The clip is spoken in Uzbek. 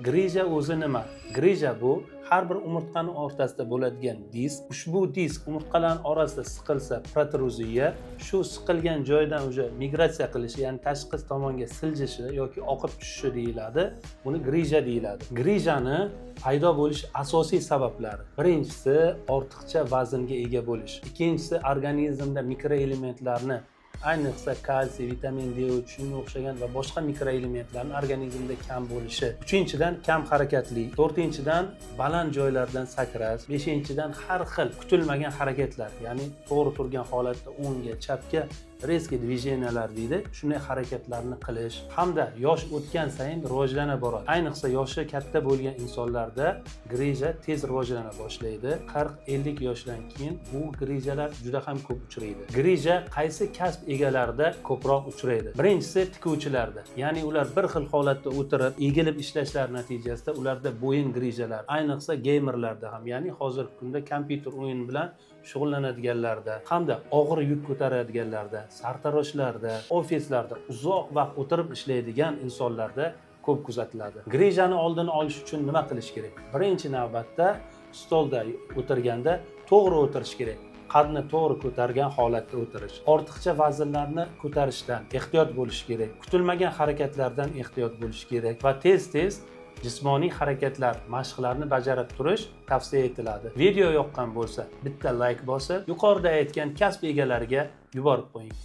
Грыжа o'zi nima? Грыжа bu har bir umurtqani o'rtasida bo'ladigan disk. Ushbu disk umurtqalarni orasida siqilsa, протрузия, shu siqilgan joydan уже migratsiya qilishi, ya'ni tashqi tomonga siljishi yoki oqib tushishi deyiladi. Buni грыжа deyiladi. Грыжа ni paydo bo'lish asosiy sabablari: birinchisi, ortiqcha vaznga ega bo'lish; ikkinchisi, organizmda mikroelementlarni, ayniqsa kalsiy, vitamin D3, shunga o'xshagan va boshqa mikroelementlarni organizmda kam bo'lishi; uchinchidan, kam harakatli; to'rtinchidan, baland joylardan sakrash; beshinchidan, har xil kutilmagan harakatlar, ya'ni to'g'ri turgan holatda o'ngga, chapga резкий движения lar deydi, shunday harakatlarni qilish hamda yosh o'tgan sayin rivojlana boradi. Ayniqsa yoshi katta bo'lgan insonlarda грыжа tez rivojlana boshlaydi. 40-50 yoshdan keyin bu грыжа lar juda ham ko'p uchraydi. Грыжа qaysi kasb egalarida ko'proq uchraydi? Birinchisi, tikuvchilarda, ya'ni ular bir xil holatda o'tirib, egilib ishlashlari natijasida ularda bo'yin грыжа lar, ayniqsa geymerlarda ham, ya'ni hozirgi kunda kompyuter o'yini bilan shug'ullanadiganlarda hamda og'ir yuk ko'taradiganlarda, sartaroshlarda, ofislarda uzoq vaqt o'tirib ishlaydigan insonlarda ko'p kuzatiladi. Грыжа ni oldini olish uchun nima qilish kerak? Birinchi navbatda stolda o'tirganda to'g'ri o'tirish kerak, qadni to'g'ri ko'targan holatda o'tirish, ortiqcha vaznlarni ko'tarishdan ehtiyot bo'lish kerak, kutilmagan harakatlardan ehtiyot bo'lish kerak va tez tez jismoniy harakatlar, mashqlarni bajarib turish tavsiya etiladi. Video yoqqan bo'lsa, bitta layk bosib, yuqorida aytgan kasb egalariga yuborib qo'ying.